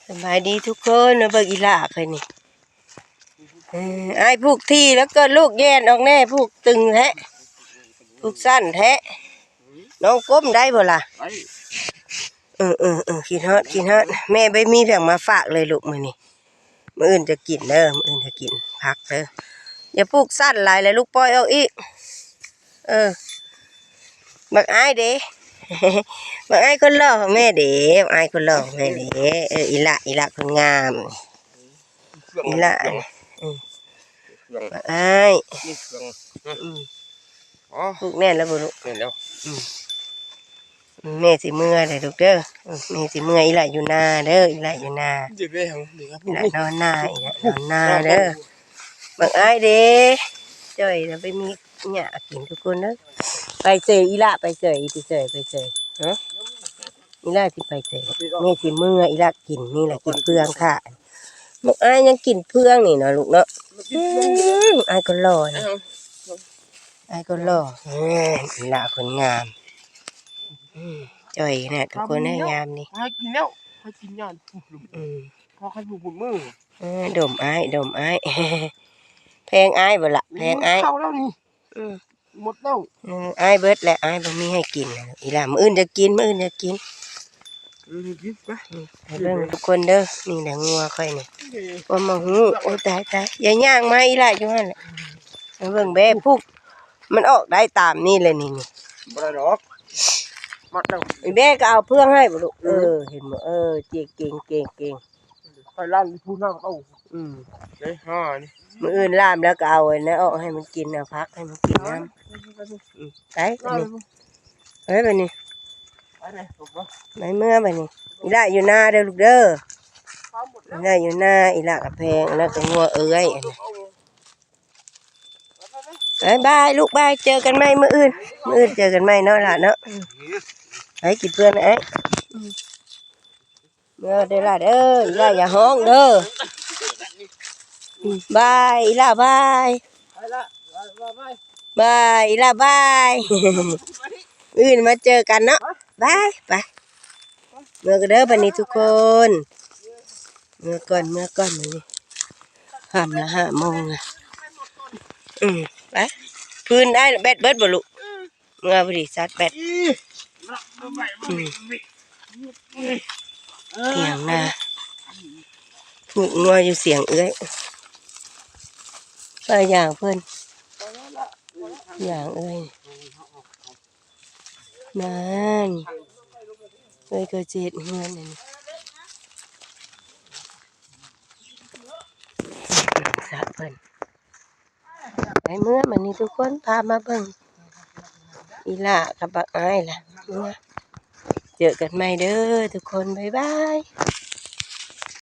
ສະບາຍດີທຸກຄົນ ມາເບິ່ງອີ່ຫຼ້າຂ້ອຍນີ້. ເອີ ອ້າຍຜູກຖີ່ແລ້ວເກີດລູກແຍ່ນອອກແນ່ ຜູກຕຶງແທ້ ຜູກສັ້ນແທ້. ນ້ອງກົ້ມໄດ້ບໍ່ລະ? ໄດ້. ເອີໆໆ ຄິດຮອດ ຄິດຮອດ. ແມ່ບໍ່ມີຫຍັງມາຝາກເລີຍລູກມື້ນີ້. ມື້ອື່ນຈະກິນເດີ ມື້ອື່ນຈະກິນຜັກເດີ. ຢ່າຜູກສັ້ນຫຼາຍແລ້ວລູກ ປ່ອຍອອກອີກ. ເອີ ບັກອ້າຍເດ ບັກອ້າຍຄົນຫຼໍ່ຂອງແມ່ເດ ບັກອ້າຍຄົນຫຼໍ່ຂອງແມ່ເດ. ເອີ ອີ່ຫຼ້າ ອີ່ຫຼ້າຄົນງາມ ອີ່ຫຼ້າ. ເອີ ບັກອ້າຍ ອືມ ຜູກແໜ້ນແລ້ວບໍ່ລູກ? ແໜ້ນແລ້ວ. ອືມ ແມ່ຊິເມືອເດີລູກເດີ. ແມ່ຊິເມືອ ອີ່ຫຼ້າຢູ່ນາເດີ ອີ່ຫຼ້າຢູ່ນາ ອີ່ຫຼ້ານອນນາ ອີ່ຫຼ້ານອນນາເດີ. ບັກອ້າຍເດ ຈ່ອຍນະ ໄປມີຫຍ້າກິນທຸກຄົນເດີ. ໄປເຊີ ອີ່ຫຼ້າໄປເຊີ ໄປເຊີ ໄປເຊີ ຮະ ອີ່ຫຼ້າຊິໄປເຊີ. ແມ່ຊິເມືອ ອີ່ຫຼ້າກິນນີ້ລະ ກິນເຟືອງຄ່າ. ບັກອ້າຍຍັງກິນເຟືອງນີ້ເນາະລູກເນາະ. ອືມ ອ້າຍກໍຫຼໍ່ນະ ອ້າຍກໍຫຼໍ່. ເອີ ອີ່ຫຼ້າຄົນງາມ ອືມ ຈ່ອຍນະທຸກຄົນເອີຍ ຍາມນີ້. ໃຫ້ກິນແລ້ວ ໃຫ້ກິນຍາ. ອືມ ພໍໃຫ້ຜູ້ບຸນມື້. ເອີ ດົມອ້າຍ ດົມອ້າຍ ແພງອ້າຍບໍ່ລະ? ແພງອ້າຍ ເຂົ້າແລ້ວນີ້. ອືມ ໝົດແລ້ວ. ເອີ ອ້າຍເບິດແລ້ວ ອ້າຍບໍ່ມີໃຫ້ກິນ. ອີ່ຫຼ້າ ມື້ອື່ນຈະກິນ ມື້ອື່ນຈະກິນ. ເອີ ກິນໄປ ອືມ ໄປເບິ່ງທຸກຄົນເດີ. ນີ້ແຫຼະງົວຂ້ອຍນີ້ ເອີ ບໍ່ມາຮູ້. ໂອ້ຍ ຕາຍ ຕາຍ ຢ່າຍ່າງມາ ອີ່ຫຼ້າຢູ່ຫັ້ນແຫຼະ. ໄປເບິ່ງແບ້ ຜູກ ມັນອອກໄດ້ຕາມນີ້ແຫຼະນີ້ ນີ້. ບໍ່ໄດ້ດອກ ມັດແລ້ວ. ອີແບ້ກໍເອົາເຟືອງໃຫ້ບໍ່ລູກ? ເອີ ເອີ ເຫັນບໍ່? ເອີ ເກັ່ງ ເກັ່ງ ເກັ່ງ ເກັ່ງ. ຂ້ອຍລ້າງຢູ່ພູ້ນຳເອົາ. ອືມ ໄດ້ຫ້ານີ້. ມື້ອື່ນລ້າມແລ້ວກໍເອົາອັນນັ້ນອອກໃຫ້ມັນກິນ ເອົາຜັກໃຫ້ມັນກິນນຳ. ອືມ ໄປບາດນີ້ ໄປບາດນີ້ ໄປເມືອບາດນີ້. ອີ່ຫຼ້າຢູ່ນາເດີລູກເດີ ອີ່ຫຼ້າຢູ່ນາ. ອີ່ຫຼ້າກໍແພງ ອັນນັ້ນກໍງົວເອື້ອຍ ອັນນັ້ນ. ບາຍບາຍລູກ ບາຍ ເຈີກັນໃໝ່ມື້ອື່ນ ມື້ອື່ນເຈີກັນໃໝ່ເນາະຫຼ້າເນາະ. ໄປກິນເພື່ອນອ້າຍ. ເດີຫຼ້າເດີ ອີ່ຫຼ້າຢ່າຮ້ອງເດີ. ບາຍ ອີ່ຫຼ້າບາຍ ບາຍ ອີ່ຫຼ້າບາຍ. ອື່ນມາເຈີກັນເນາະ. ບາຍ ໄປ ເມືອກັນເດີບາດນີ້ທຸກຄົນ. ເມືອກ່ອນ ເມືອກ່ອນບາດນີ້ ຄ່ຳລະຫ້າໂມງລະ. ອືມ ໄປ ຟືນອ້າຍແບັດເບິດບໍ່ລູກ? ເມືອພໍດີຊາດແບັດ. ອືມ ຖຽງນາ ຜູກງົວຢູ່ສຽງເອື້ອຍ ປາຢາງເພິ່ນ ຢາງເອື້ອຍ. ນັ້ນ ເອື້ອຍກໍຊິເຮັດເຮືອນອັນນີ້ ສະເພິ່ນ. ໄປເມືອບາດນີ້ທຸກຄົນ ພາມາເບິ່ງອີ່ຫຼ້າກັບບັກອ້າຍລະ. ເມືອ ເຈີກັນໃໝ່ເດີທຸກຄົນ ບາຍບາຍ.